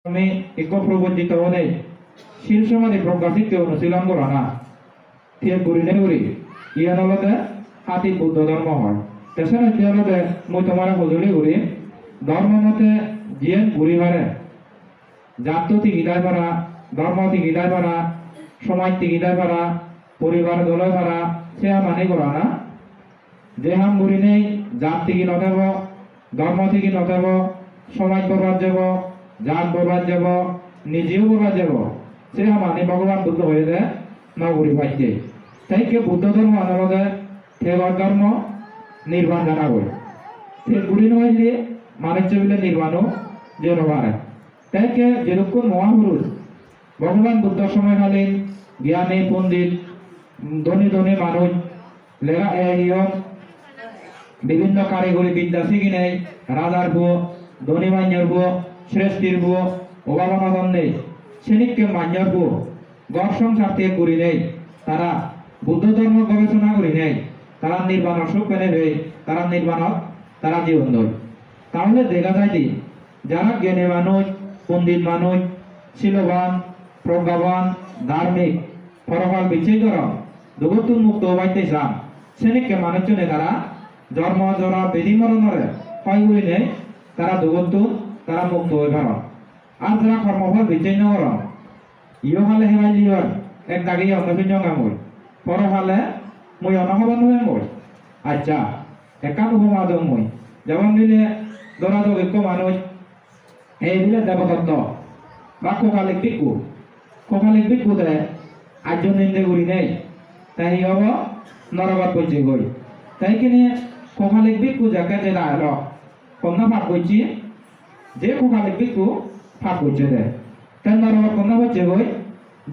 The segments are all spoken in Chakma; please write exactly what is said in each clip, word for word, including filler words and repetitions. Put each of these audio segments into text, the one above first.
Ami ikko probojjito onei sil somadhi progga siddhi onusilon gorana. Thik gurinei guri, iyan olode hati Buddho dhormo hoi. Te senotte olode mui tomare hojoli guri, dhormo mote jiyen guri pare, jatto tigidai para, dhormo tigidai para, somaj tigidai para, poribar doloi para, se hamani gorana. Je ham gurinei jat tigi no thebo, dhormo tigi no thebo, somaj borbad jebo, jat borbad jebo, nijeyo borbad jebo. Se hamani Bhogoban Buddho hoyede no guri pacche. Te ikke Buddho dhormo an olode thebor dhormo, nirban janagoi. Thik guri no palle manuccho bile nirbano jei no pare. Te ikke jedokkun mohapurush, Bhogoban Buddho somoykalin gyani pondit, dhoni dhoni manuj, lega, eh, hi hon, bibhinno karigori bidya siginei, rajar puo, dhoni manyor puo, sreshtir puo, obab onoton nei, senikke manyor puo, ghor songsar teg gurinei, tara Buddho dhormo gobesona gurinei, tara nirbanor suk penei pei, tara nirbanot tara jiyon doi. Tahole dega jai de, jara gyani manuj, pondit manuj, siloban, proggaban, dharmik, porokal bicchej goron, dugottun mukto obatte san, senikke manucchune tara jormo jora bedi moronore hoi gurinei tara dugottun tara mukto oi paron. Ar jara kormo phol bicchej no goron, iyo hale heballe oi, ek dagi onno pinjong amoi, poro hale mui ono hobor no pem oi. Accha, ekkan upoma dong mui. Jemon bile dhora jok ekko manuj, ei bile Debodotto ba Kokalik bhikkhu, Kokalik bhikkhu de ajjo ninde gurinei te hi obo, norogot pojjegoi. Te ikkine Kokalik bhikkhu jekke jeda elo, honna pap gocche, je Kokalik bhikkhu pap gocche de. Te norogot honna pojjegoi,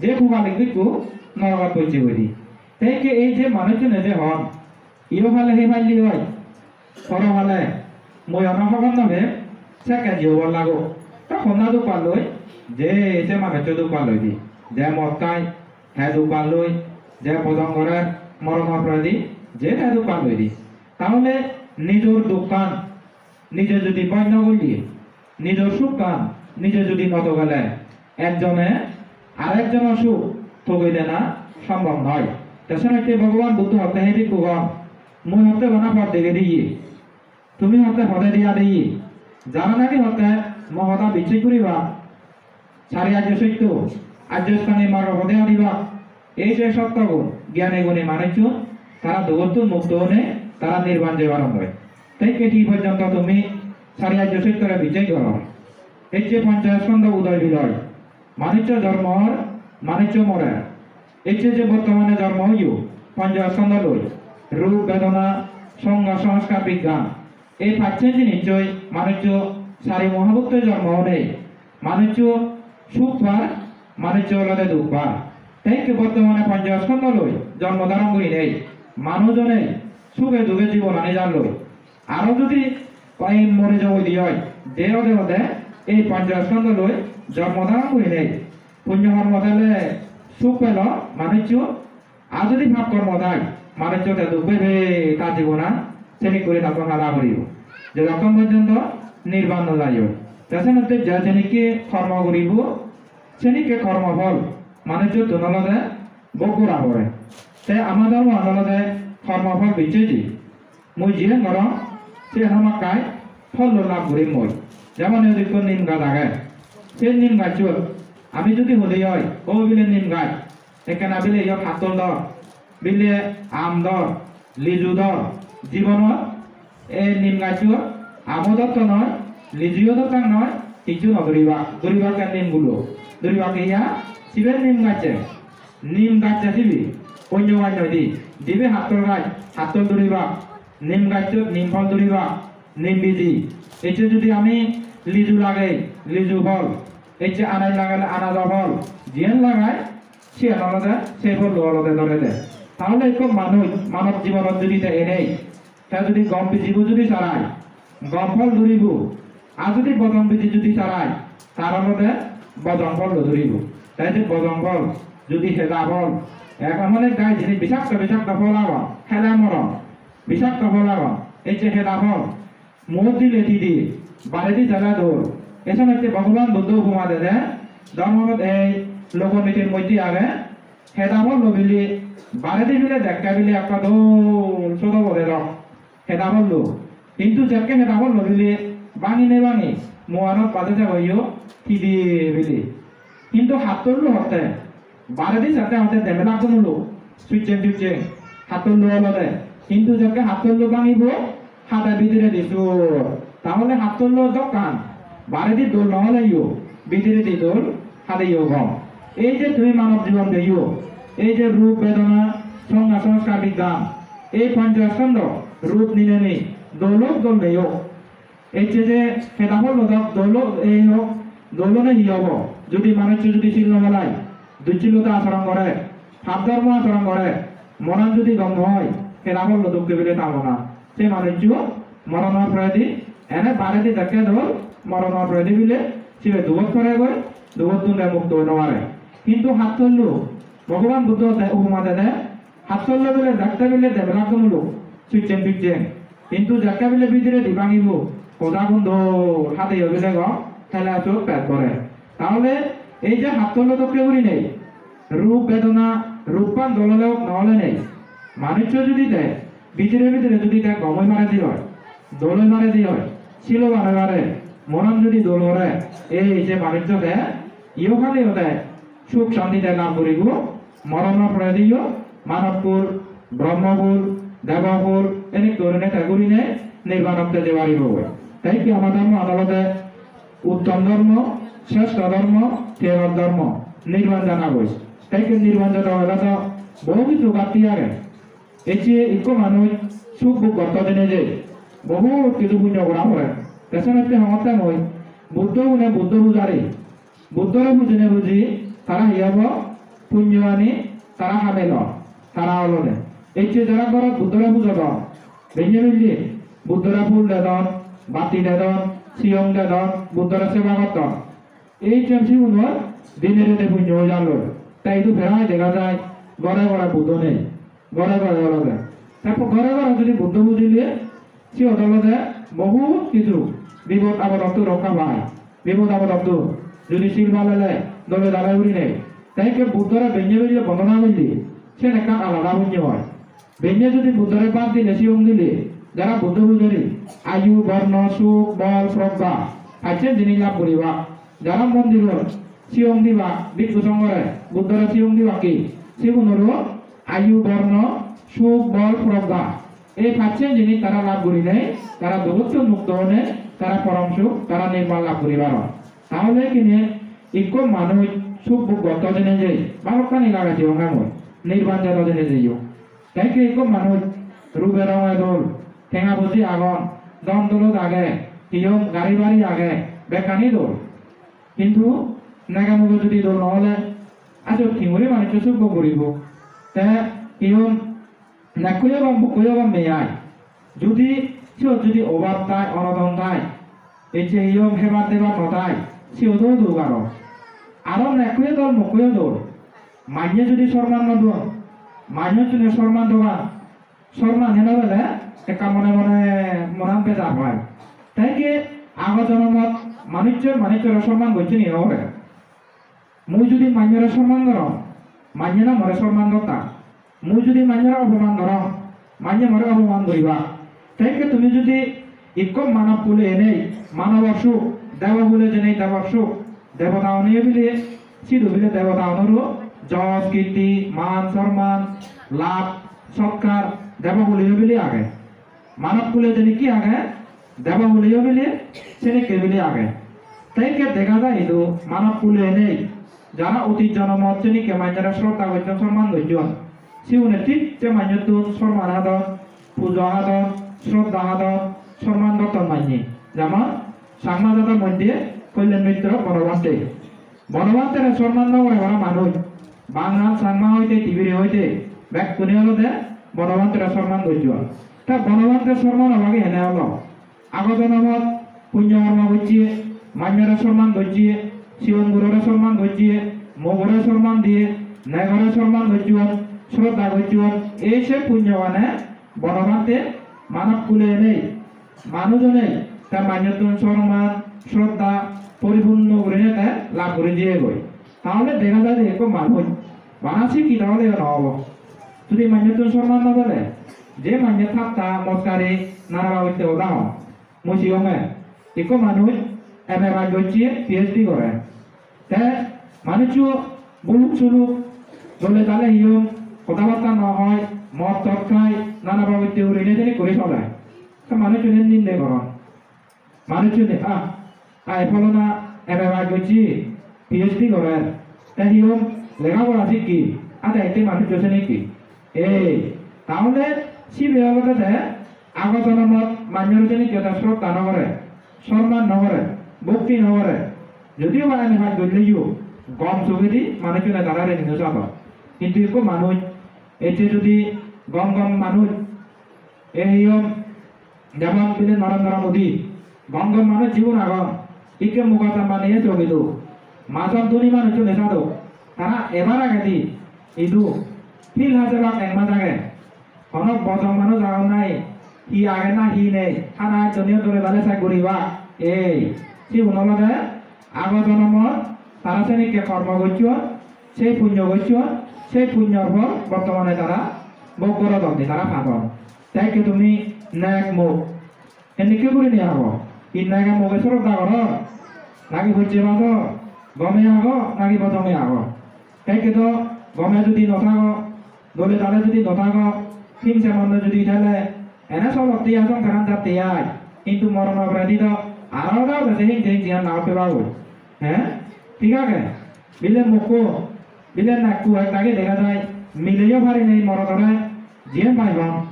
je Kokalik bhikkhu norogot pojjegoi de. Te ikke ei je manucchune je hon, iyo hale heballe oi, poro hale mui ono hobor no pem, sekke jiyobar lago. Te honna duk palloi, je se manuccho duk palloi de, je mot hai, he duk palloi, je bojong gorer, moronor poredi, je te duk palloi de. Tahole nijor dukkan nije judi bhog no golle, nijor sukkan nije judi no togele, ekjone arekjonor suk togei dena sombhob noi. Te senotte Bhogoban Buddho hotte, he bhikkhugon, mui hotte bana pot degei diye, tumi hotte pode diya diye, jara naki hotte mo hoda bicchej guriba, sari ajjo sotto, ajjo ostangik margo pode adiba, ei je sotto gun, gyani guni manucchun, tara dugottun mukto onei, tara nirban jei parongoi. Te ikke hi porjonto tumi sari ajjo sottore bicchej goro? Ei je poncho skondo udoy biloy, manuccho jormo or, manuccho more. Ei je je bortomane jormo oiyo, poncho skondo loi, rup, bedona, songga, sanskar, bigyan, ei pacche jinissoi manuccho sari mohabhutto jormo onei, manuccho suk par, manuccho olode duk par. Te ikke bortomane poncho skondo loi jormo dharon gurinei manuj onei suge duge jibonani jar loi. Aro judi oi mori jogoi de oi, je ode ode ei poncho skondo loi jormo dharon gurinei punyo hormo thele suk pelo manuccho, ar judi pap hormo thai, manuccho te duk pebe ta jibonan, senik guri tattun hala puribo. Jedokkon porjonto nirban no jai oi. Te senotte je senikke hormo guribo, senikke hormo phol manucchottun olode bhog gora pore. Te ama dhormoan olode hormo phol bicchej de. Mui jiyen gorong, se hamakkai phollo lab gurim mui. Jemon iyot ikko nim gaj age. Se nim gajchot ami judi holi oi, "O bile nim gaj, ekkena bile iyot hattol dor, bile aam dor, liju dor." Jibonot ei nim gajchot aamo dotto noi, lijuyo dottak noi, hissu no duribak. Duribak ke nim gulo? Duribak ke iya? Sibe nim gajche. Nim gajche sibe. Onyo gaj noi de. Dibe hattol gaj, hattol duribak. Nim gajchot nim phol duribak, nim biji. Ecche judi ami liju lagei, liju phol, ecche anaj lagele anajo phol, jiyen lagai, siyen olode, se phollo olode dhorede. Tahole ekko manuj, manob jibonot judi te enei, te judi gom bijibo judi sarai, gom phol dhuribo. Ar judi bojong biji judi sarai, tar olode bojong phol loi dhuribo. Te je bojong phol, judi heda phol, ek amone gai jinis bisakto bisakto phol agon, heda moron, bisakto phol agon. Ei je heda phol, muot dile tidi, baredi jele dol, Eson hotte Bhogoban Buddho upoma dede, dhormo ei lokonitir moddhe age, heda phollo bile, baredi bile dekke bile ekka dol sodo bore rok. Heda phollo. Hintu jekke heda phollo bile, bangine bangi, muanot bade jaboyo, hidi bile. Hintu hattollo hotte, baredi jekke hotte demelak gumulo, sujjeng sujjeng, hattollo olode. Hintu jekke hattollo bangibo, hade bidiredi sur. Tahole hattollo dokkan, baredi dol no oleyo, bidiredi dol, hadeyo gom. Ei je tumi manob jibon peyo, ei je rup bedona, songga songskar bigyan, ei poncho skandho, rup nineni, dol ok dol nei ok. Ecche je heda phollo dok dol ok, ei ok, dol ole hi obo? Judi manuccho judi sil no palai, ducchilota achoron gore, pap dhormo achoron gore, monan judi gom no oi, heda phollo dokke bile tabo na. Se manuccho moronor poredi, ene baredi dekke dol, moronor poredi bile sibe dugot poregoi, dugottun te mukto oi no pare. Hintu hattollo, Bhogoban Buddho de upoma dede, hattollo bile dekke bile demelak gumulo, sujjeng sujjeng. Hintu jekke bile bidiredi bangibo, hodagun dol, hadeyo bile gom, hele sot pet bore. Tahole ei je hattollo dokke gurinei, rup bedona, ruppan dol ole ok no ole nei. Manuccho judi te bidire bidire judi te gom oi pare de oi, dol oi pare de oi, siloban oi pare, monan judi dol gore, ei je manuccho te iyohaleyo te suk santi te lab guribo, moronor porediyo manob kul, brahmo kul, debo kul, enik gurinei te gurinei nirbanot te jei paribo. Te ikke ama dhormo an olode uttom dhormo, sreshto dhormo, tiyog dhormo, nirban jana goi. Te ikke nirban jana goi to bohut hissu ghatti age. Ecche ikko manuj suk bhog gotto jeinei je, bohut hissu punyo gora pore. Te senotte hongotte mui, Buddho gune Buddho pujari. Buddhore pujene puji, tara hi obo? Punyo ani tara hamelon, tara olode. Ecche jara ghorot Buddhore pujodon, benne belle Buddhore phul dedon, batti dedon, siyong dedon, Buddhore seba gotton. Ei je sigunor dine rede punyo oi jalloi. Te idu prai dega jai, ghore ghore Buddho nei, ghore ghore olode. Te ghore ghore judi Buddho pujile, siyot olode bohut hissu bipod apodottun rokka pai. Bipod apodottun judi sil palele dole dale gurinei. Te ikke Buddhore benne belle bondona golle, siyen ekkan alada punyo oi. Benne judi Buddhore bhat dile, siyong dile, jara Buddho pujari, ayu, borno, suk, bol, progga, pacchen jinis lab guriba. Jara mondirot siyong diba, bhikkhu songhore, Buddhore siyong dibakke, sigunoro ayu, borno, suk, bol, progga, ei pacchen jinis tara lab gurinei, tara dugottun mukto onei, tara porom suk, tara nirban lab guri paron. Tahole kine ikko manuj suk bhog gotto jeinei je, balokkani lage siyong amoi, nirban jana jeinei jeyo. Te ikke ikko manuj rube ronge dol, tenga poje agon, dhon dolot age, hiyom gari bari age, bekkani dol. Hintu nege muge judi dol no ole, ajo hi guri manuccho suk bhog guribo? Te hiyom nekkuyo gom, bukkuyo gom nei ai. Judi siyot judi obab tai, onodon tai, ecche hiyom hebar debar no tai, siyodo duk aro. Aro nekkuyo dol, mukkuyo dol. Manye judi sorman no don, manucchune sorman dogan, sorman heno bele ekka mone mone monan bejar pai. Te ikke ago jonomot manucchoi manucchore sorman gocche ni ore? Mui judi manjore sorman gorong, manye na more sorman gottak. Mui judi manjore opoman gorong, manye more opoman guribak. Te ikke tumi judi ikko manob kule enei, manobor suk, debo kule jenei debor suk, debota uneyo bile, sidu bile debota unoro jos, kirti, man, sorman, lab, sotkar, debo kuleyo bile age. Manob kule jenikke age, debo kuleyo bile senikke bile age. Te ikke dega jai idu manob kule enei, jara otit jonomot senikke manjore sroddha gotton, sorman gotton. Sigune thik se manjottun sorman hadon, pujo hadon, sroddha hadon, sorman gotton manye. Jemon Changma jador moddhe Kalyan Mitra Bonobhante. Bonobhantere sorman no gore para manuj. Bangal, Changma hoite, Tibire hoite, bekkune olode Bonobhantere sorman gojjon. Ta Bonobhantere sorman obagi hene olo? Ago jonomot punyo kormo gojje, manjore sorman gojje, sigon gurore sorman gojje, mogore sorman diye, negore sorman gojjon, sroddha gojjon, ei se punyogane Bonobhante manob kule enei, manuj onei, te manjottun sorman, sroddha, poripunno gurinei te lab guri jeyegoi. Tahole dega jai je ekko manuj bana sikkito oleyo no obo. Judi manjottun sorman no pele, je manje tatta, moskari, nana babotte hoda hon. Mui sigonge, ekko manuj M A pass gocche, P H D gore. Te manuccho buluk suluk, dole dale hiyom, hoda batta no hoi, mod tot khai, nana babotte urinei seni guri sole. Te manucchune ninde goron. Manucchune, ah, ai pholona M A pass gocche, P H D gorer, te hiyom lega pora sikke, ade ette manuccho seni hi? Ei, tahole sibe olode te ago jonomot manjor seni hi hoda sroddha no gore, sorman no gore, bhokti no gore. Jodio ba M A pass golleyo gom sogedi manucchune tarare nino sadon. Hintu ekko manuj, ecche judi gom gom manuj, ei hiyom, jemon bile Narendra Modi, gom gom manuj jigun agon, ikke Mukesh Ambani e sogido, majon dhoni manucchune sado, tara ebar agedi idu, phil hajebak ek mas age, hono bojong manuj agon nai, hi age na hi nei, hana ekjoniyo dole dale sek guribak, ei, sigun olode ago jonomot tara senikke kormo gocchon, sei punyo gocchon, sei punyor phol bortomane tara bhog gorodon de, tara padon. Te ikke tumi nek mok hendikke gurinei ago? Hi nege moge sroddha goror? Naki bojje bajor? Gome ago naki bojonge ago? Te ikke do gome judi no thago, dole dale judi no thago, hingse monne judi thele, ene solotte ai, songsaran jatte ai. Hintu morono poredi do aro do bese hingse hingse an na utte babu. He? Thik age? Bile mokko, bile nakko ek dagi dega jai, mileyo parinei morodore jiyen pai hon.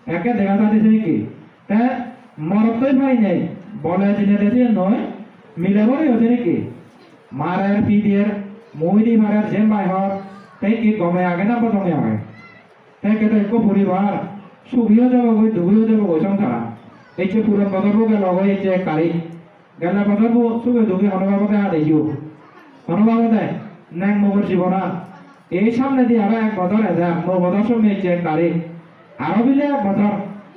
Ekke dega jai de seni hi? Te morottoi parinei, bole jinede siyen noi, mileboreyo seni hi? Marer, pider, mui di parer, jiyen pai hon, te hi gome age na bojonge age? Te ikke do ekko poribar sugi o jebogoi, dugi o jebogoi songsaran. Ecche puron bojorbo gelogoi ecche ek tarik. Gelle bojorbo suge dugi hono babode hadeyo. Hono babode neng mugor jibonan. Ei samnedi aro ek bojor ejer, nuo bojor somme ecche ek tarik. Aro bile ek bojor,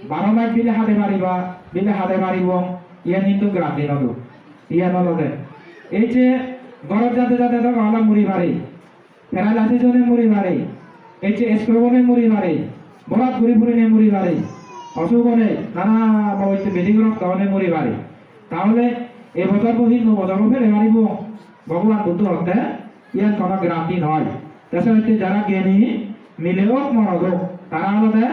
baro mas bile hade pariba, bile hade paribong, iyan hintu guarantee no do. Iyan olode. Ecche gorot jade jade do gala muri pari. Paralysis one muri pare, H S P one muri pare, borat guri purine muri pare, osuk one, nana babotte bedi grosto one muri pare. Tahole e bojor bo hinno bojor bo pele paribo? Bhogoban Buddho hotte iyan hono guarantee noi. Te se hotte jara gyani mile ok morot ok, tara olode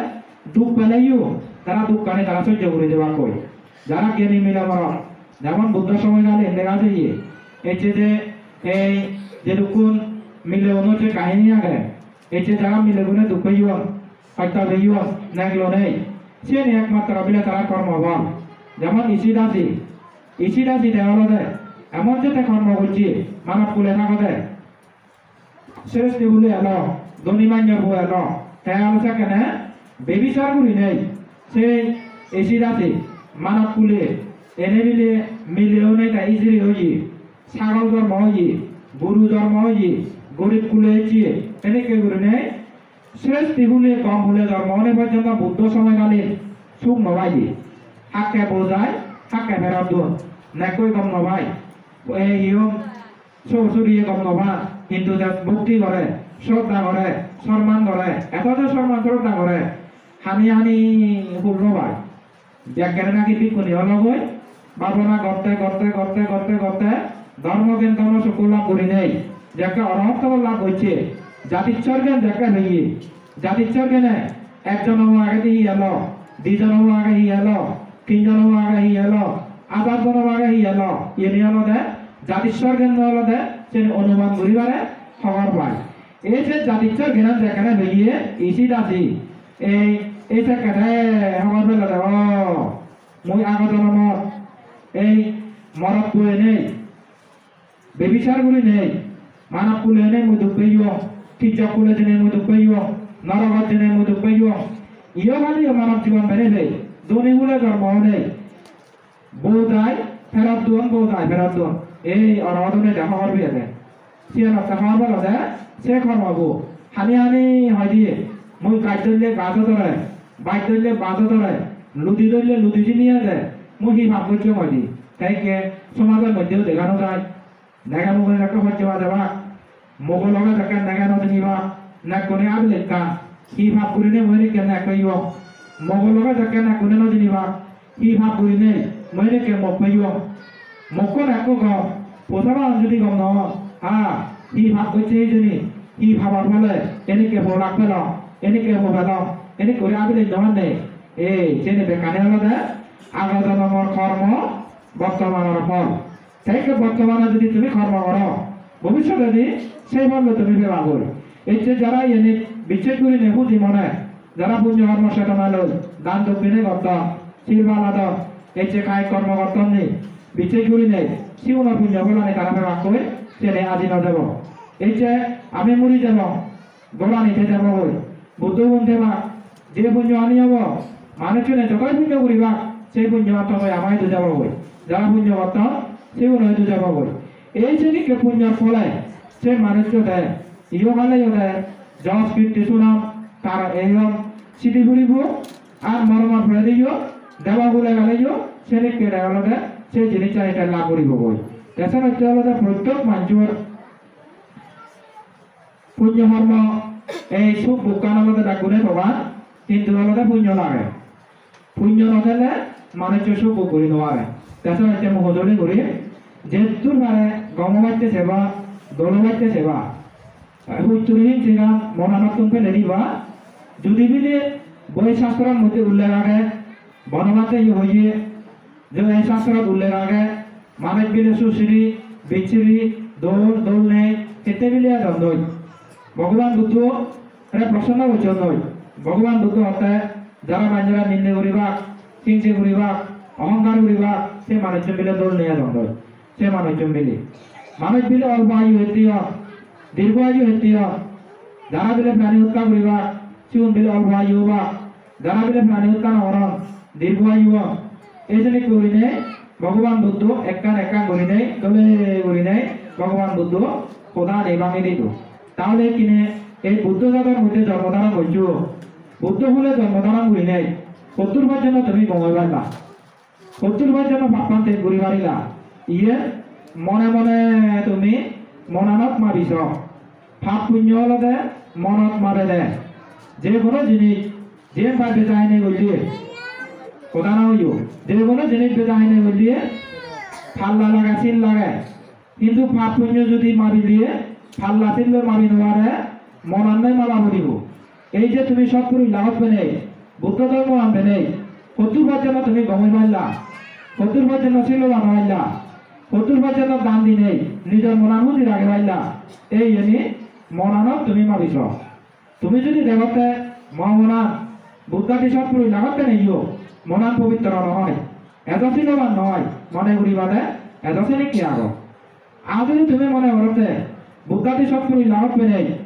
duk peleyo, tara dukkani tara sojjo guri jebakkoi. Jara gyani mile morot, jemon Buddho somoy kale dega jeye, ecche je ei jedukkun milegunor je kahini age, ecche jara milegune duk peyon, hosto peyon, nek lonei, siyeni ekmatro bile tara kormo phol. Jemon Isidasi, Isidasi te olode emon je te kormo gocche, manob kule thagode, sreshti hule elo, dhoni manjor bo elo, te aro sekkene bebisar gurinei, sei Isidasi manob kule ene bile mile onei te ijire oye, sagol jormo oye, goru jormo oye, gorib kule ecche, enekke gurinei sreshti hule gom hule jormo onei porjonto Buddho somoykalin suk no paye. Hakke bo jai, hakke pherot don, nekkoi gom no pai. Ei hiyom, sor suriye gom no pan, hintu te bhokti gore, sroddha gore, sorman gore, eto je sorman sroddha gore, hani hani hul no pai. Jekkene naki bhikkhuni ologoi, bhabona gotte, gotte, gotte, gotte, gotte, dhormo gyan, dhormo sokko lab gurinei, jekke orohotto lab gocche, jatissor gyan jekke peye, jatissor gyane ek jonomo agedi hi elo, di jonomo age hi elo, tin jonomo age hi elo, ajar jonomo age hi elo, iyeni olode jatissor gyan olode seni onuman guri pare, hobor pai. Ei je jatissor gyanan jekkene peye, Isidasi, ei, ei sekkene hobor pelo de, o, mui ago jonomot ei morot pulenei, bebisar gurinei, manob kule enei mui duk peyong, tijjok kule jenei mui duk peyong, norogot jenei mui duk peyong. Iyo haliyo manob jibon penei pei, dhoni hule jormo onei. Bo jai pherot don, bo jai pherot don. Ei orohot onei de hobor peyede. Siyenotte hobor pelode, se kormobo. Hani hani hoi diye, mui gaj dholle gajo dhore, baj dholle bajo dhore, ludi dholle ludi jiniye de, mui hi pap gocchong hoi di. Te ikke somajor moddheyo dega no jai. Nega mugune ekko hojje bajebak. Mogo loge jekke nega no jinibak. Nekkune abil ekkan. Hi pap gurine mui enikke nek peyong. Mogo loge jekke nekkune no jinibak. Hi pap gurinei mui enikke mok peyong. Mokkon ekko gom, posaban judi gom no, ha, hi pap gocche hijeni, hi papor phole enikke polak pelong, enikke po pelong, enik guri abilej no anne. Ei, seni bekkani olode ago jonomor kormo, bottomanor phol. Te ikke bottomane judi tumi kormo goro, bobissotedi sei phollo tumi pebagoi. Ecche jara iyeni bicches gurinei huji mone, jara punyo kormo chetona loi dan dokkine gotton, sil paladon, ecche kai kormo gotton ni, bicches gurinei sigunor punyo pholani tara pebakkoi, seni aji no jebo. Ecche ami muri jebong, gorani te jebogoi. Buddho gun tebak, je punyo ani obo, manuchune jotoi punyo guribak, sei punyo attomoi ama idu jebogoi. Jara punyo gotton, siguno idu jebogoi. Ei senikke punyor phole, se manuccho de, iyo haleyo de, jos kirti sunam, tar eyong, sidi puribo, ar moromor pore diyo, deba hule galeyo, senikke de olode, se jinissani te lab guribogoi. Te senotte olode prottek manjor punyo hormo, ei suk bukkan olode bekkune togan, hintu olode punyo lage. Punyo no thele manuccho suk buk guri no pare. Te senotte mui hojoli guri, jeddur pare gom obatte seba, dol obatte seba. Hutturi hinchigan monanottun pele diba. Judi bile boi sastron moddhe ullekh age, Bhagabante ye hoye, je ei sastrot ullekh age, manuj bile susiri, bicchiri, dol, dol nei, hitte bile ejon doi. Bhogoban Buddho re prosno gocchon doi. Bhogoban Buddho hotte jara manjore ninde guribak, hingse guribak, ohongkar guribak, se manuchchun bile dol nei ejon doi. Se manuchchun bile. Manuj bile olpo ayu hetti on, dirgho ayu hetti on. Jara bile prani hotta guribak, sigun bile olpo ayu obak. Jara bile prani hotta no goron, dirgho ayu on. Ei senekke gurinei Bhogoban Buddho ekkan ekkan gurinei, dole gurinei Bhogoban Buddho hodani bangi dido. Tahole ikkine ei Buddho jador moddhe jonmo dharon goccho, Buddho hule jonmo dharon gurinei, hoddur pojjonto tumi gom oi parba? Hoddur pojjonto pappan tej guri parila? Iyen mone mone tumi monanot mabiso. Pap punyo olode monot mabede. Je hono jinis, jiyen pai beja hine golle, hoda no hoyo, je hono jinis beja hine golle, palla lage, sil lage. Hintu pap punyo judi mabile, palla silloi mabi no pare, monannoi maba puribo. Ei je tumi sotpurush lagot penei, Buddho dhormo an penei, hoddur pojjonto tumi gom oi parla, hoddur pojjonto siloban oi parla, hoddur pojjonto dan dinei nijor monan huji ragei parla, ei iyeni monanot tumi mabiso. Tumi judi degotte mo monan Buddhadi sotpurush lagot peneiyo, monan pobitro no oi, ejo siloban no oi, mone guribade ejo senekke ago. Ar judi tumi mone gorotte Buddhadi sotpurush lagot penei,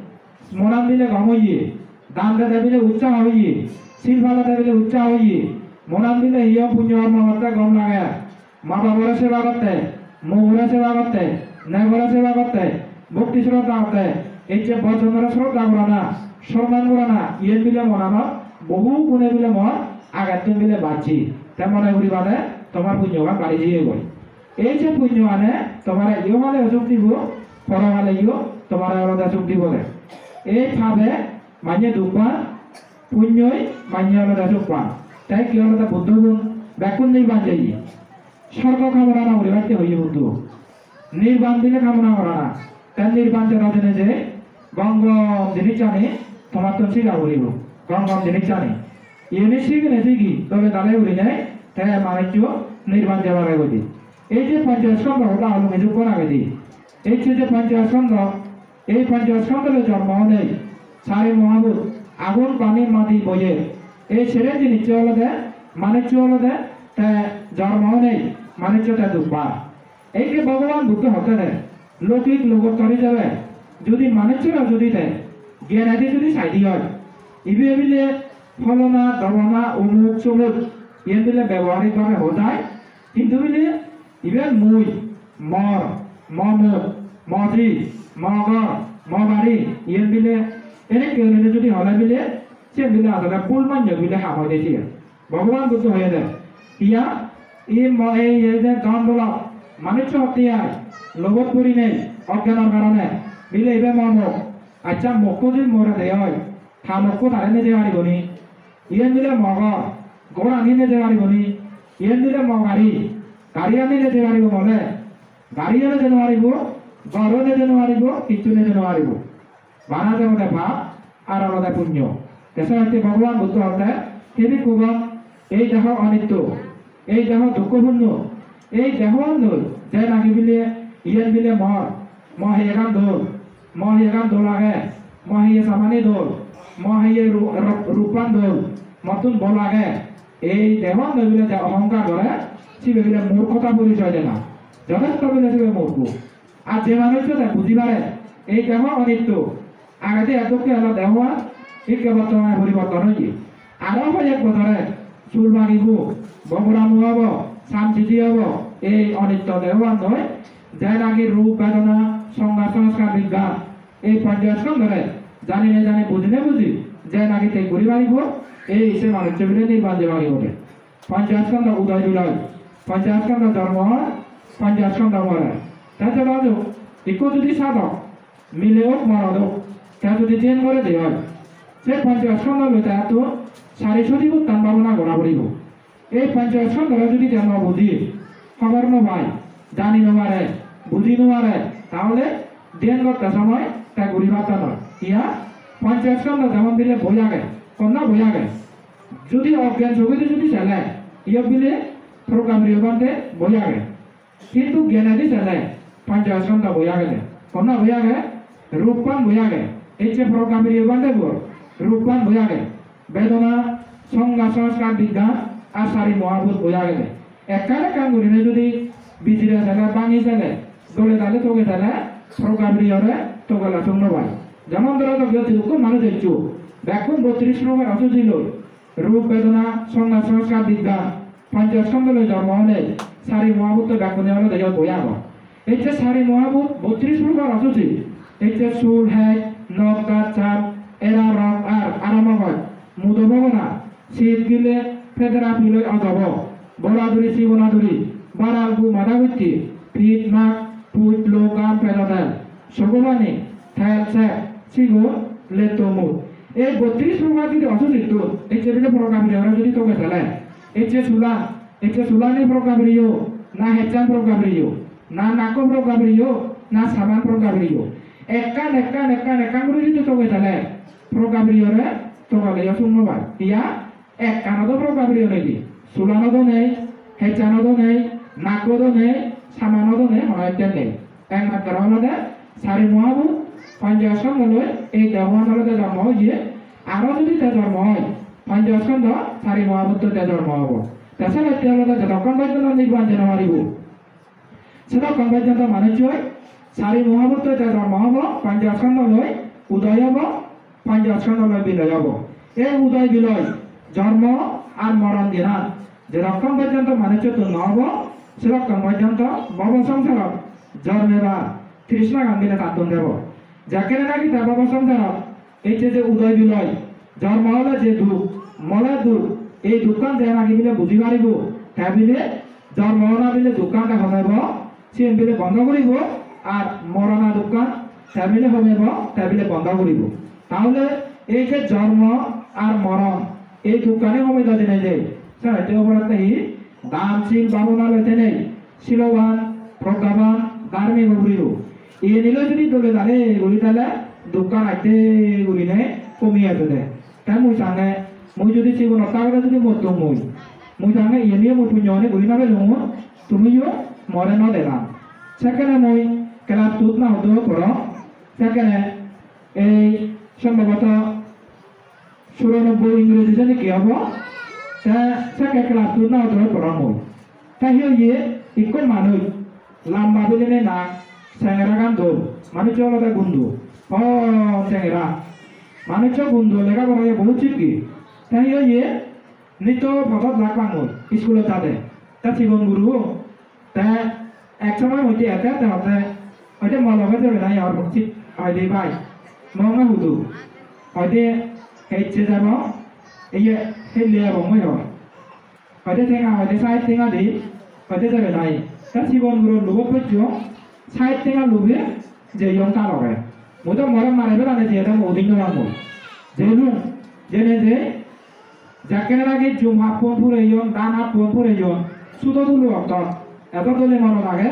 monan bile gom oye, dan dede bile utsaho oye, sil palede bile utsaho oye, monan bile hiyo punyo hormo gotte gom lage, ma babore seba gotte, mugore seba gotte, negore seba gotte, bhokti sroddha gotte, ecche bojjonore sroddha gorana, sorman gorana, iyen bile monanot bohu gune bile mon agettun bile bacche. Te mone guribade tomar punyogan bari jeyegoi. Ei je punyo ane tomare iyohaleyo suk dibo, porohaleyo tomare olode suk dibo de. Ei pabe manye duk pan, punyoi manye olode suk pan. Te hi olode Buddhogun bekkun nirban jeye. Sorgo kamona no guribatte hoye Buddho. Nirban bile kamona gorana. Te nirban jeda jene je gom gom jinissani tomattun siga puribo. Gom gom jinissani. Iyeni sigine sigi dole dale gurinei te manuccho nirban jebare godi. Ei je panchaskandho hoda holunge jukkon agedi, ei je je panchaskandho, ei panchaskandho loi jormo onei, sari mohabhut, agun, pani, madi, boyer, ei sere jinischo olode, manuccho olode te jormo onei, manuccho te duk pai. Ei je Bhogoban Buddho hotte de, loukik logottor ijebe, judi manucchore judi te gyanedi judi saidi oi, ibe bile pholona, dobona, umuk, sumuk, iyen bile beboharik bhabe hoi jai, hintu bile iben mui, mor, mo muk, mo ji, mo ghor, mo bari, iyen bile enekke gurinei judi hole bile, siyen bile asole bhul manye bile ham oide siyen. Bhogoban Buddho hoyede, iya, Ei mo-, ei, ei je don bolok, manuccho hotte ai, lobot purinei, ogyanor karone, bile ibe mo mok, accha mokko judi more de oi, ta mokko tare neje paribo ni? Iyen bile mo gor, gorani neje paribo ni? Iyen bile mo gari, garigani neje paribo mole? Gariyo neje no paribo, goro neje no paribo, hissu neje no paribo. Bana olode pap, ar olode punyo. Te senotte Bhogoban Buddho hotte, he bhikkhugon, ei deho onitto, ei deho dukkopunno, ei deho annoi, je nagi bile, iyen bile mor, mo heyegan dol, mo heyegan dol age, mo heye samani dol, mo heye ru-, ru-, ruppan dol, mottun bol age, ei deho annoi bile je ohongkar gore, sibe bile murkhota porichoy dena. Jothesto bile sibe murkho. Ar je manuccho te buji pare, ei deho onitto, agede ek dokke elo dehoan, ikke bottomane poriborton oye. Aro hoyek bojore sul pagibo, bogoramu obo, samsidi obo, ei onitto dehoan noi, je nagi rup bedona, songga songskar bigyan, ei ponchoskondhore jani ne jani, buji ne buji, je nagi te guri paribo, ei se manuccho bile nirban je paribo de. Ponchoskondho udoy biloy, ponchoskondho jormo oi, ponchoskondho more. Te jodi ikko jodi sadok, mile ok morot ok, te jodi dhyan gore de oi, se ponchoskondho loi te attun sari soti puttan bhabona gora poribo. Ei ponchoskondhore jodi te no buji, hobor no pai, jani no pare, buji no pare, tahole dhyan gotte somoy te guri patta noi. Iya, ponchoskondho jemon bile boi age, honna boi age. Judi oggen sogedi judi sele, iyot bile progga priyo bhante boi age. Hintu gyanedi sele, ponchoskondho boi agede. Honna boi age? Ruppan boi age. Ecche progga priyo bhante bor, ruppan boi age. Bedona, songga songskar bigyan, ar sari mohabhut boi agede. Ekkan ekkan gurinei judi bijire sele, bangi sele, dole dale toge sele, progga priyore togela sung no pai. Jemon dhoro, to giyot hidukko manuj eccho, bekkun bottrish prokar osuji loi, rup bedona songga songskar bigyan, ponchoskondho loi jormo onei, sari mohabhutto bekkune olode iyot boi agon. Ecche sari mohabhut bottrish prokar osuji, ecche sul, hej, nok, daat, cham, era, rong, ar, ara mogoj, mudo bogona, sit gile, pedera piloi ojobo, bora duri, sigona duri, baral gu, mada gutti, pit, mak, puj, lo, gam, pedo tel, sogo pani, tel, sep, sigon, letto mut. Ei bottrish prokar judi osujittun, ecche bile prokar priyo ore judi toge sele, ecche sulan, ecche sulani prokar priyo, na hejchan prokar priyo, na nakko prokar priyo, na saman prokar priyo. Ekkan, ekkan, ekkan, ekkan guri judi toge sele, prokar priyore togeleyo sung no pai. Iya, ekkan odo prokar priyo nei de. Sulan odo nei, hejchan odo nei, nakko odo nei, saman odo nei, hono ekkan nei. Ekmatro olode sari mohabhut, ponchoskondho loi ei dehoan olode jormo oye. Aro judi te jormo oi, ponchoskondho sari mohabhutto te jormo obo. Te senotte olode jotokkon porjonto nirban je no paribo, sedokkon porjonto manucchoi sari mohabhutto te jormo obo, ponchoskondho loi udoy obo, ponchoskondho loi biloy obo. Ei udoy biloy, jormo ar moron diyan, jedokkon porjonto manucchottun no obo, sedokkon porjonto bhobo songsarot jormebar trishnagan bile tattun debo. Jekkene naki te bhobo songsarot ecche je udoy biloy, jormo ole je duk, more duk, ei dukkan je naki bile buji paribo, te bile jormo ona bile dukkan te homebo, siyen bile bondo guribo, ar morona dukkan te bile homebo, te bile bondo guribo. Tahole ei je jormo ar moron, ei dukkani homei do jeinei je, senotte oboratte hi dan sil bhabona loi tenei siloban, proggaban, dharmik o guribo. Iyeniloi judi dole dale guri thele dukkan aste gurinei homi ejede. Te mui sange, mui judi sigon otta guri judi mottong mui, mui sange iyeniyo mui punyo ani guri no pelungun, tumiyo more no dela. Sekkene mui class two-t na hudu porong, sekkene ei sombhoboto churanobboi Ingreji jani hi obo, te sekke class two-t na hudu porong mui. Te hi oye, ikko manuj lamba bilinei nang, sengeragan dol, manuccho olode gundu, hon sengera. Manuccho gundu, lega pora ye bohut sikke. Te hi oye, nitto podot lak pang mui, iskulot jade. Te sigon guro, te ek somoy hoide ete, te hotte, hoide mo loge jebe na, yor sit hoide bai. Mo nge hudu. Hoide hecche jabo, iye helle abo mui hor. Hoide tenga, hoide sait tenga di, Hoide jabe nai. Ta sigon guro lubot pocchong, sait tenga lube jeyong ta loge. Mui do more mare belane jeyede mui udin no pang mui. Jelung, jene je, jekkene naki jum happon pureyon, dan happon pureyon, sudo tulo oktot. Edo dole monot age,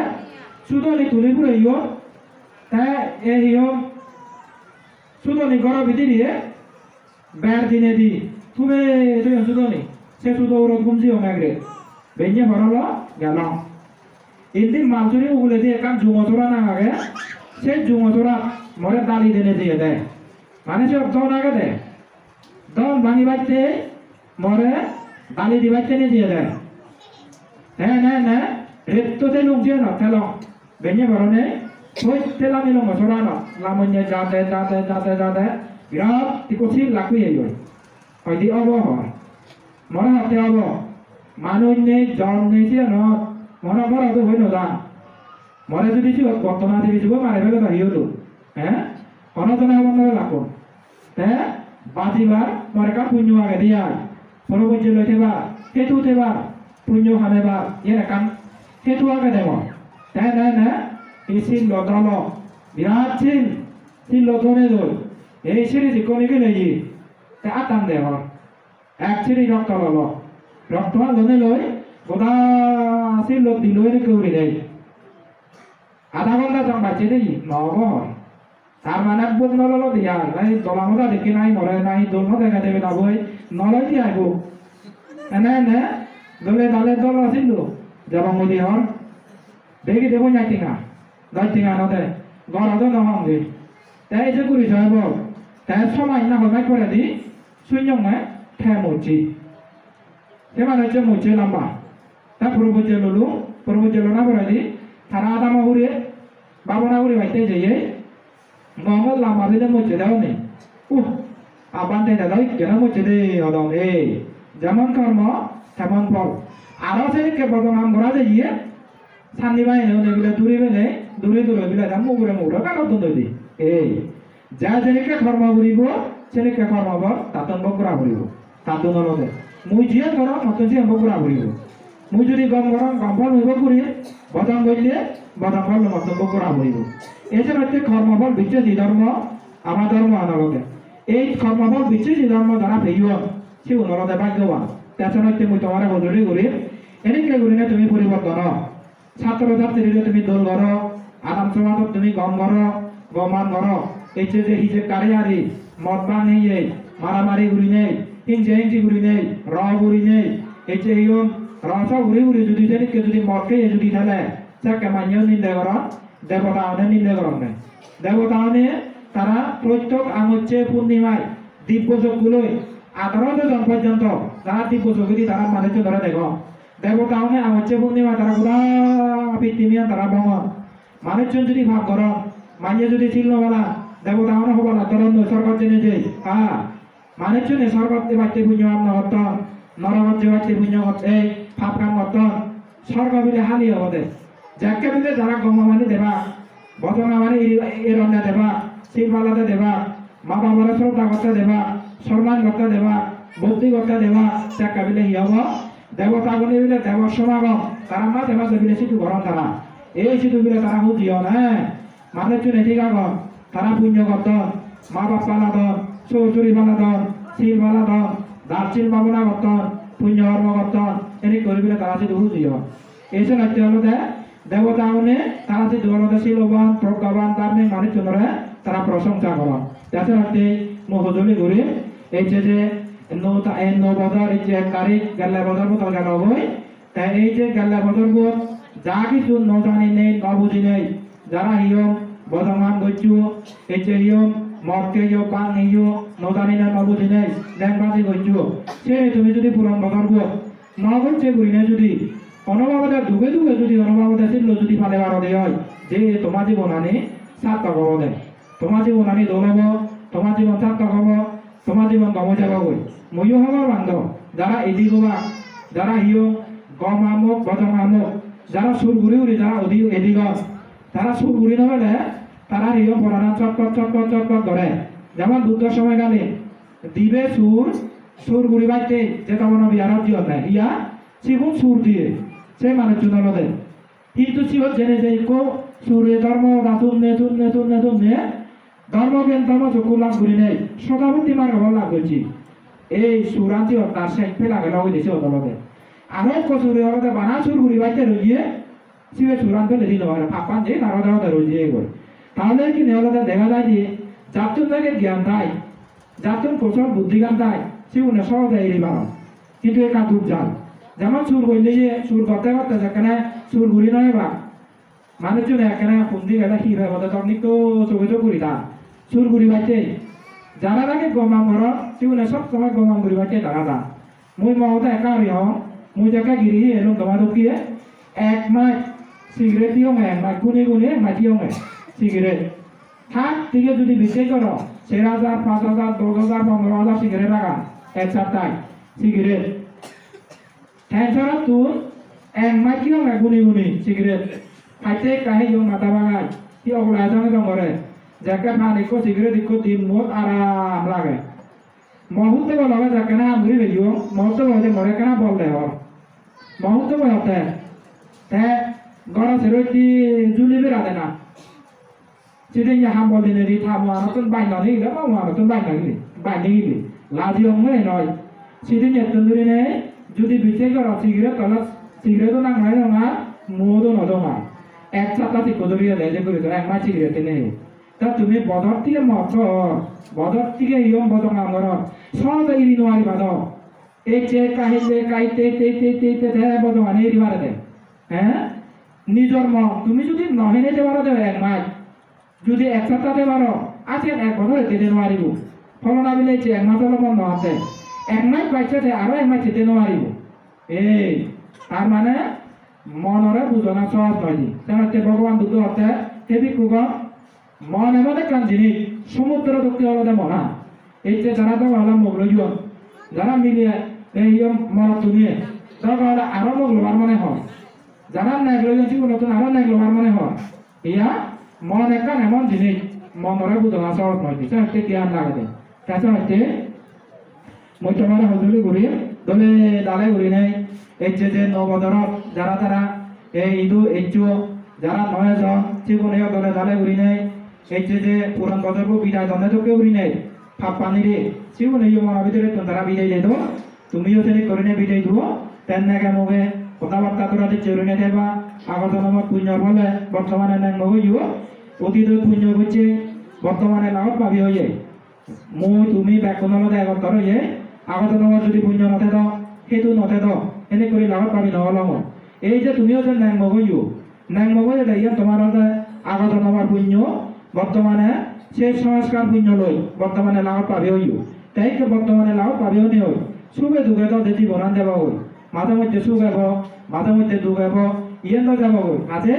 sudoni tuli pureyon, te e hiyong sudoni goro bidire ber dinedi thume toyon sudoni. Se sudo urot gum jiyong egre. Benne porolo gelong. Indi Malsuri uguredi ekkan jungo sora nang age. Se jungo sorat more dali dene jeyede. Mane siyot don agede. Don bangibatte more dali dibatte ne jeyede. Te ene ene retto telung siyenot telong. Benne porone hoi tela milongo sorano. Lamonne jade, jade, jade, jade. Birat ikko sil lakku yeyoi. Hoide obo hor. More hotte obo. Manuj nei, jon nei siyenot. More more do hoi no jang. More judi siyot gotto na dibi sibo mari fele do hi olo? He? Hono jone hobor no pelakko. Te bajibar mor ekkan punyo agede ai. Poro bojje loi thebar, hetu thebar, punyo hamebar, yen ekkan hetu agede mor. Te ne ne, ei sillo dolo, birat sil, sillo done doi. Ei siri jikko nigileye, te attan de hor. Ek siri rokto lolo. Rokto an lone loi, goda sillot diloi edokke guri dei. Adha ghonta jang bacche de, no obo hor. Tar mane buk no lolo de ar, nahi dola hoda dekke nahi more, nahi dol no dega debe na boi, no loi de ai buk. Ene ene, dole dale dolo sillo, jabong udi hor. Degi debo nyai tenga, doj tenga no de, goro do no honge. Te ei je guri soibo, te somaj na hoi maj poredi, sunyonge te mocche. Se manuccho mocche lamba. Te puro bojje lolo, puro bojje lona poredi, tara adamo hure, babona guri batte jeye, Gongor lamba bile mocche de hone. Uh, abante dada ikkena mocche de odon e. Jemon kormo, temon phol. Aro sedokke bodong ham gora jeye, sanni bahini hone bile duri bele, duri duri bile da mugure mugure kanot dun doi di. Ei, ja sedokke kormo guribo, sedokke kormo phol, tattun bhog gora puribo. Tattun olode, mui jiyen gorong, mottun siyen bhog gora puribo. Mui judi gom gorong, gom phol mui bhog gurim, bojong golle, bojong phol mottun bhog gora puribo. Ei senotte kormo phol bicchesi dhormo, ama dhormo an olode. Ei kormo phol bicchesi dhormo jara peyon, sigun olode bhagyoban. Te senotte mui tomare hojoli gurim, edokke gurine tumi poriborton o. Satro satririre tumi dol goro, adam somajot tumi gom goro, goman goro. Ecche je hijek kari ari, mod bang heye, maramari gurinei, hingse hingsi gurinei, ro gurinei, ecche iyon ro so guri guri judi sedikke judi mod heye judi thele, sekke manyeyo ninde goron, debota une ninde goronne. Debota une tara prottek angocche purnimai dibbo chokku loi atharo jojon porjonto tara dibbo chokkedi tara manucchunore degong. Debota une angocche purnima tara goda pittimiyan tara bongon. Manuchchun judi pap goron, manye judi sil no palan, debota une hobalat dhoron noi sorgot jeinei jei. Ha, manuchchune sorgot jebatte punyo pap no gotton, norogot jebatte punyo got-, ei pap kam gotton. Sorgo bile hali obode. Jekke bile jara gom amani deba, bojong amani eri-, eronne deba, sil palade deba, ma babore sroddha gotte deba, sorman gotte deba, bhokti gotte deba, jekke bile hi obo? Debotagune bile debor somagom, tara maje maje bile sidu goron tara. Ei sidu bile tara huji on, eh. Manuchchune thik agon, tara punyo gotton, ma bap paladon, sor suri paladon, sil paladon, dal sil babona gotton, punyo hormo gotton, enik guri bile tara sidu huji on. Ei senotte olode debota une tara sidu olode siloban, proggaban, dharmik manuchchunore tara prosongsa goron. Te senotte mui hojoli guri, ei je je no ta-, ei no bojor, ei je ek tarik gelle bojor moto gelo goi, te ei je gelle bojor bot ja hissu no janinei, no bujinei, jara hiyom bojong ham goccho, ecche hiyom, mod heyo, bang heyo, no janinei, no bujinei, dengbaji goccho. Seni tumi judi puron bojor bot no gocche gurinei judi hono babode duge duge judi hono babode sillo judi pale parode oi, je toma jibonani sartok obode. Toma jibonani dol obo, toma jibon sartok obo, toma jibon gom oi jebogoi. Muiyo hobor pang do, jara edi gobak, jara hiyo gom hamok, bojong hamok, jara sur guri guri jara odi edi gon, tara sur guri no pele, tara hiyo poranan chotpot, chotpot, chotpot gore. Jemon Buddho somoy gale dibe sur, sur guri batte Jetobon biyarot jiyonne, iya, sigun sur diye. Se manuchun olode. Hintu siyot jene je ikko sure dhormo hoda sunne, sunne, sunne, sunne, dhormo gyan, dhormo chokku lab gurinei, sodapotti margo phol lab gocche. Ei suran siyot tar sej pela gelo hoide siyot olode. Aro ikko sure olode bana sur guribatte roiye, sibe suran peledi no pare, pappan je tar ode ode roi jeyegoi. Tahole ekkene olode dega jai je, jattun naki gyan thai, jattun kosol buddhigan thai, sigune sohoje eri paron. Hintu ekka duk jai. Jemon sur golle je, sur gotte gotte jekkene sur guri no ebak. Manuchchune ekkene hundi gele hi pebode dok nitto soge sok guri ta. Sur guribatte. Jara naki gom ham goron, sigune sob somoi gom ham guribatte tara ta. Mui mo hoda ekka guri hong, mui jekke girihi elung toma dokke, ek maj cigarette hiyonge, ek maj guni guni ek maj hiyonge cigarette. Thak tige judi bicchej goro, ser hajar, pach hajar, dos hajar, pondro hajar cigarette raga, ek sattai cigarette. Tension-ottun ek maj hiyonge guni guni cigarette. Hatte ekka hiyong mada bagai, hi ogla jong jong gore. Jekke pan ikko cigarette ikko din mot aram lage. Mo hutto bo loge jekkene ham guri peyong, mo hutto bo hoide more ekkena bol de hor. Mo hutto bo hotte, te goro sero hitte juli bera de na. Sidin ye ham bol dinedi ta muanottun baj no nigile, mo muanottun baj no nigile, baj nigile. Lajiyonge noi. Sidin yettun durinei judi bicchej goro cigarette tole cigarette-o nang no nonga, muo-o no donga. Ek satta sikko duri ede je guri dore, ek maj cigarette nei. Ta tumi bodor tige mot hor, bodor tige iyom bodong ham goror, sohoje iri no pariba do. Ecche ekka hille ekka itte itte itte itte itte te bodongani iri pare de. He? Nijor mot tumi judi no hene te paro de ek maj, judi ek sapta te paro, aji ek bojor te no paribo. Pholona bile ecche ek maj olo mon no ate. Ek maj bacche te aro ek maj te no paribo. Ei, tar mane monore bujona sohoj noi de. Senotte Bhogoban Buddho hotte, he bhikkhugon, mon emon ekkan jinis, somudro dokke olode monan. Ecche jara doga hola mok loyon, jara mile, ei yo morot tumi, doga hola aro mok lobar mone hor. Jara nek loyon sigunottun aro nek lobar mone hor. Iya, mon ekkan emon jinis, monore bujona sohoj noi de. Senotte gyan lagede. Te senotte mui tomare hojoli guri, dole dale gurinei, ecche je nuo bojorot jara tara ei idu eccho, jara no ejon, siguneyo dole dale gurinei, ecche je puron bojorbo bidai donne dokke gurinei, pappanire, siguneyo mono bidirettun tara bidai dedon, tumiyo senik gurinei bidai duo, te nege moge hoda batta tora dicche gurinei theba, agor jonomot punyor phole, bortomane neg mog oyo, otidot punyo gocche, bortomane lagot pabi oye. Mui tumi bekkun olode egottor oye, agor jonomot judi punyo no thedo, hetu no thedo, henek guri lagot pabi no olongor. Ei je tumi olode neng mog oyo, neng mog oyode iyan tomar olode agor jonomor punyo, bortomane se sanskar punyo loi, bortomane lagot pabi oyo. Te ikke bortomane lagot pabi onei oi, suge duge do je jibonan jebogoi. Maje moddhe suk ebo, maje moddhe duk ebo, iyan do jebogoi. Haje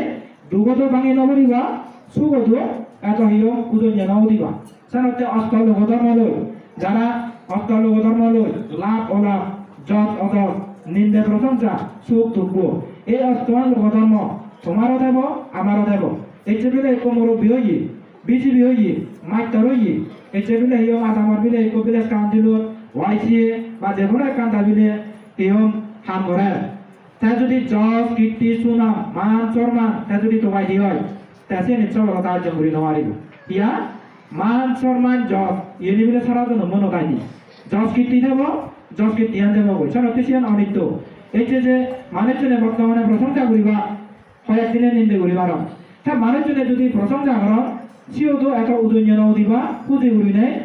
dugo do bangi no poriba, sugo do eto hiyo udonye no udiba. Senotte osto logo dhormo loi, jara osto logo dhormo loi, lab olab, joj ojoj, ninde prosongsa, suk dukko. Ei ostoan logo dhormo, tomaro debo, amaro debo. Ecche bile ekko murubbi oye, B G P oye, mastor oye, ecche bile hiyo adamor bile ekko village councilot, Y C A ba je hono ekkan ta bile hiyo ham gorer. Te judi joj, kirti, sunam, man, sorman, te judi togai di oi, te siyeni sobolota orjon guri no paribo. Iya, man, sorman, joj, iyeni bile sara jonommo no gai di. Joj kirti thebo, joj kirtiyan thebo goi. Senotte siyan onitto. Ecche je manuchchune bortomane prosongsa guriba, hoyek dine ninde guribar. Te manuchchune judi prosongsa goron, siyodo eto udonye no udiba, huji gurinei,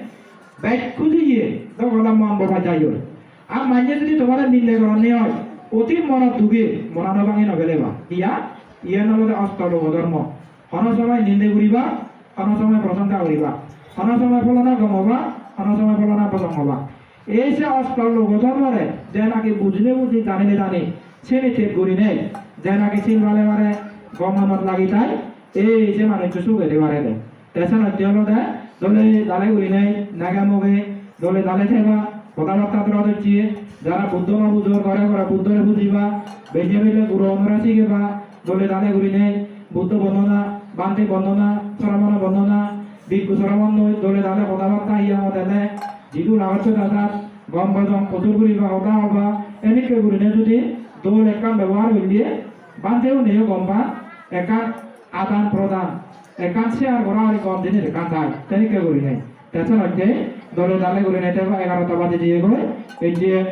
bej hujiye, dogola mambo bajai oi. Ar manye judi tomare ninde goronne oi, oti monot duge, monano bangi no peleba. Iya, iyan olode osto logo dhormo. Hono somoi ninde guriba, hono somoi prosongsa guriba, hono somoi pholona gom oba, hono somoi pholona bojong oba. Ei je osto logo dhormore je naki bujile buji, janile jani, seni thik gurinei, je naki sil pale pare, gom hamot lagi tai, ei je manuccho sugede parede. Te senotte olode dole dale gurinei nege moge dole dale theba, hoda batta dora docche, jara Buddho no pujor, ghore ghore Buddhore pujiba, benne belle guro onore sigeba, dole dale gurinei Buddho bondona, Bhante bondona, Sramona bondona, bhikkhu Sramon loi dole dale hoda batta hiya hodele, jidu lagotte dadar, gom bojong, potur guriba, hoda hoba, enikke gurinei judi dol ekkan bebohar golle, bhante uneyo gom pan, ekkan adan prodan, ekkan share gora guri gom jinis ekkan thai, sedokke gurinei. Te senotte dole dale gurinei te egarota baji jeyegoi, ei je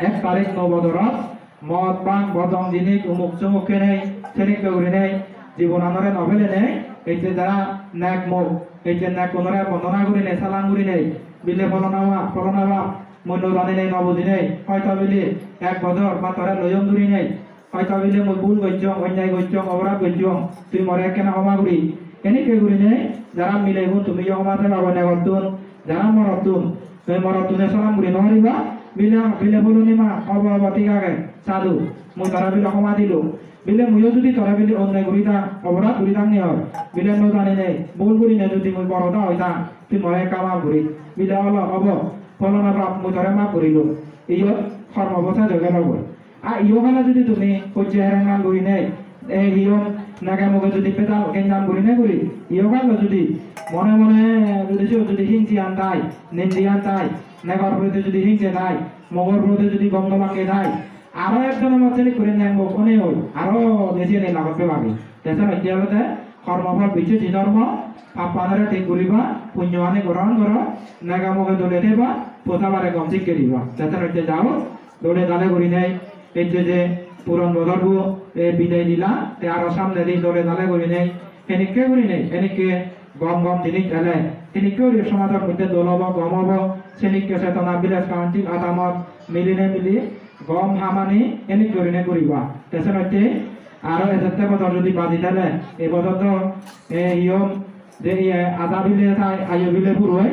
ek tarik Nuo Bojorot mod bhang bodong jinis umuk sumuk henei, sedokke gurinei jibonanore no pelenei, ei je jara nek mok, ei je nekkunore bondona gurinei, salam gurinei, bile pholona bap, pholona bap, mui no janinei, no bujinei, hoito bile ek bojor ba tore loyong durinei, hoito bile mui bhul gocchong, onnai gocchong, oborad gocchong, tui more ekkena homa guri. Enikke gurinei jara milegun tumiyo homa thebagoi negottun, jara morottun, tui morottune salam guri no pariba, bile, bile pholoni ma, obo, obo, thik age, sadhu, mui tore bile homa dilung. Bile muiyo judi tore bile onnai guri dang, oborad guri dang ni hor, bile no janinei, bhul gurinei judi mui bor hoda hoi dang, tui more ekka map guri. Bile olo, obo, pholona bap, mui tore map gurilung. Iyot hormo bo sej oi gelogoi. A iyo gele judi tumi hojje herengan gurinei, e iyo nege muge judi pedal gengan gurinei guri, iyo gele judi mone mone judi siyot judi hingsi an thai, nindi an thai, negor proti judi hingse thai, mogor proti judi gom no lage thai, aro ek jonomot senik guri neng mok onei oi, aro besi enei lagot pebagi. Te senotte olode hormo phol bicchesi dhormo, pappanore thik guriba, punyoani grohon goro, nega muge dole theba, posabare gom sikke diba. Te senotte jao, dole dale gurinei, ei je je puron bojor bu, e, bidai dila, te aro samnedi dole dale gurinei, henikke gurinei, henikke gom gom jinis ele, henikke guri somajor moddhe dol obo, gom obo, senikke chetona village council adamot milinei mili gom hamani enik gurinei guriba. Te senotte aro ejette bojor judi baji thele, ei bojor do, e, iyom je iye ada bile thai, ayo bile puroi.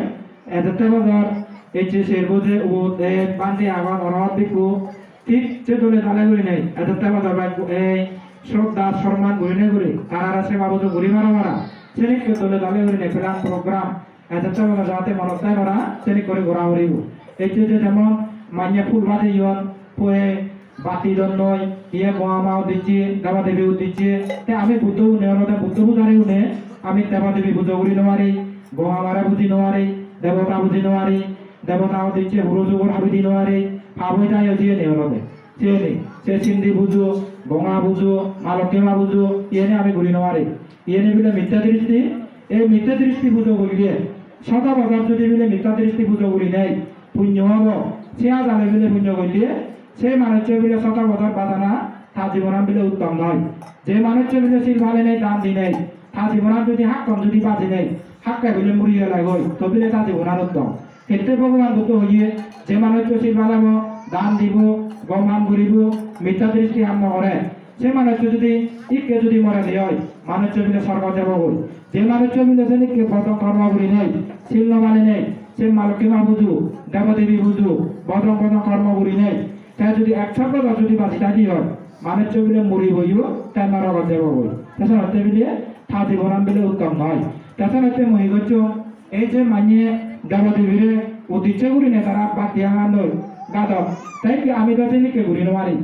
Ejette bojor ecche serbo je ubot, e, bhante agon, orot bhikkhu, thik se dole dale gurinei ejette bojor bhikkhu ei shraddha sorman gurinei guri tarare seba pujo guri para para, senikke dole dale gurinei plan program ejette bojor jate monot thai para, senik guri gora puribo. Ecche je jemon manye phul bajeyon, pue batti donnoi, iye Gongama uddicche, deba debi uddicche, te ami Buddho une olode Buddho pujari une, ami deba debi pujo guri no pari, Gongamare puji no pari, debota puji no pari, debota uddicche huro jugor habi di no pari, pap oi jai o siyeni olode. Siyeni, se sindi pujo, Gonga pujo, ma Lokkima pujo, iyeni ami guri no pari. Iyeni bile mittha dristi, ei mittha dristi pujo golle, soto bojor judi bile mittha dristi pujo gurinei punyo obo, se ajale bile punyo golle, se manuccho bile soto bojor bajana ta jibonan bile uttom noi. Je manuccho bile sil palenei, dan dinei, ta jibonan judi hakkon judi bajinei, hakke bile muri gelegoi, to bile ta jibonan uttom. Hitte Bhogoban Buddho hoye, je manuccho sil palebo, dan dibo, gom ham guribo, mittha dristi ham no gore, se manuccho judi ikke judi more de oi, manuccho bile sorgot jebogoi. Je manuccho bile senikke bodong kormo gurinei, sil no maninei, se ma Lokkima pujo, deba debi pujo, bodong bodong kormo gurinei, te judi ekshot bojor judi baji thai de oi, manuccho bile muriboyo, te norogot jebogoi. Te senotte bile ta jibonan bile uttom noi. Te senotte mui hi gocchong, ei je manye deba debire uddicche gurinei tara batti haman doi gadon, te ki ami do senikke guri no pari?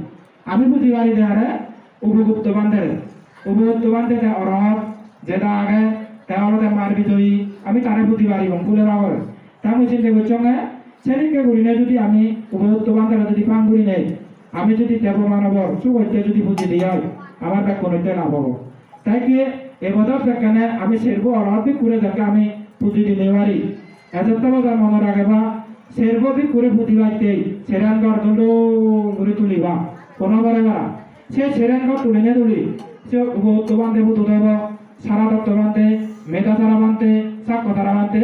Ami puji pari de are Upogupto bhantere. Upogupto bhante te orot, jeda age, te olode mar bijoyi, ami tare puji paribong, phule bagore. Te mui sinte gocchonge, senikke gurinei judi ami Upogupto bhantere judi pang gurinei, ami judi debo manobor sugotte judi puji di oi, amar bekkunotte lab obo. Te ki, ebodor jekkene ami serbo orot bhikkhure jekke ami puji di no pari, ejette bojor monot rageba, serbo bhikkhure pujibatte seren ghor dol dol guri tuliba, hono pore para. Se seren ghor tulinei tuli, se Upogupto bhante pudu debo, Saradotto bhante, Medha Sara bhante, Sakko Sara bhante,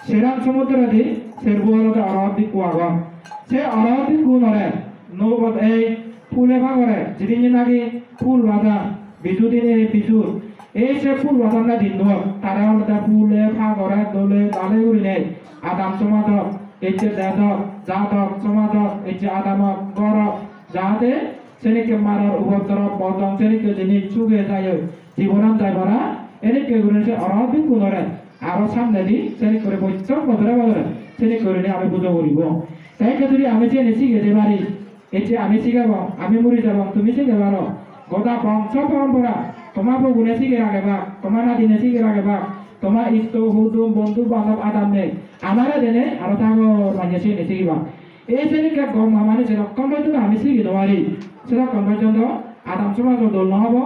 seren somudredi serbo olode orot bhikkhu agon. Se orot bhikkhu unore nobot ei phule bagore, jidinne nagi phul bajan, Biju dine Biju, ei se phul bajanne dinnot tare olode phule pagore dole dale gurinei adam somajot, ecche dejot, jadot, somajot, ecche adamot, gorot, jahate senikke marar upodrob, bodong, senikke jinis suge jai oi, jibonan jai para, enikke gurinei se orot bhikkhu unore aro samnedi senikke guri bojjok bojore bojore senikke gurinei ami pujo guribo. Te ikke judi ami siyeni sige jei pari, ecche ami sigebong, ami muri jebong, tumi sige paro. Goda bongso porompora, toma pogune sige ragebak, toma nadine sige ragebak, toma itto, hudum, bondhu, bandhob, adam nei. Amare dene aro sagor manye siyeni sigibak. Ei senikke gom hamani jerokkon porjonto ami sigi no pari, serokkon porjonto adam somajo dol no obo,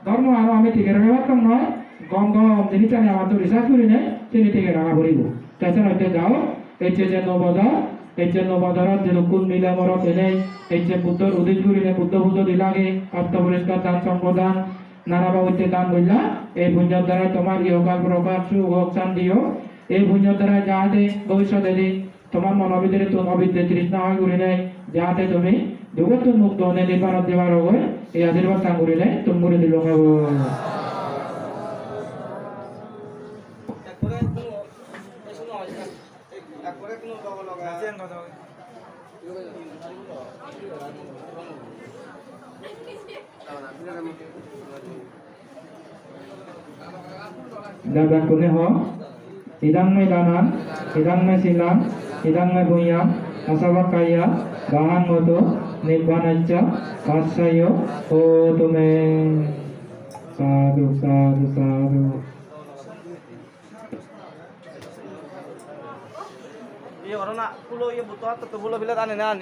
dhormo ano ami tige ragei pattong noi, gom gom jinissani amatto research gurinei seni tige raga poribo. Te senotte jao, ecche je nuo bojor, ecche nuo bojorot jedukkun mile morot enei, ecche Buddhor udis gurinei Buddho pujo dilagi, otto poriskar dan songho dan, nana babotte dan golla, ei punyor darai tomar ihokal porokal suk ok, santi ok. Ei punyor darai jahate bhobissotedi tomar mono bidirettun obidde trishna hoi gurinei jahate tumi dugottun mukto onei nirbanot jei parogoi, ei ashirbadtan gurinei tum guri dilung ebo. Jai bekkune ho, idang me danang, idang me silang, idang me punyang, asabakaya, bahang hotu, nibbanaccha, passayo, hotu me. Sadhu, sadhu, sadhu. Iye oro na, pulo iye butto atto pulo bile dane na ani.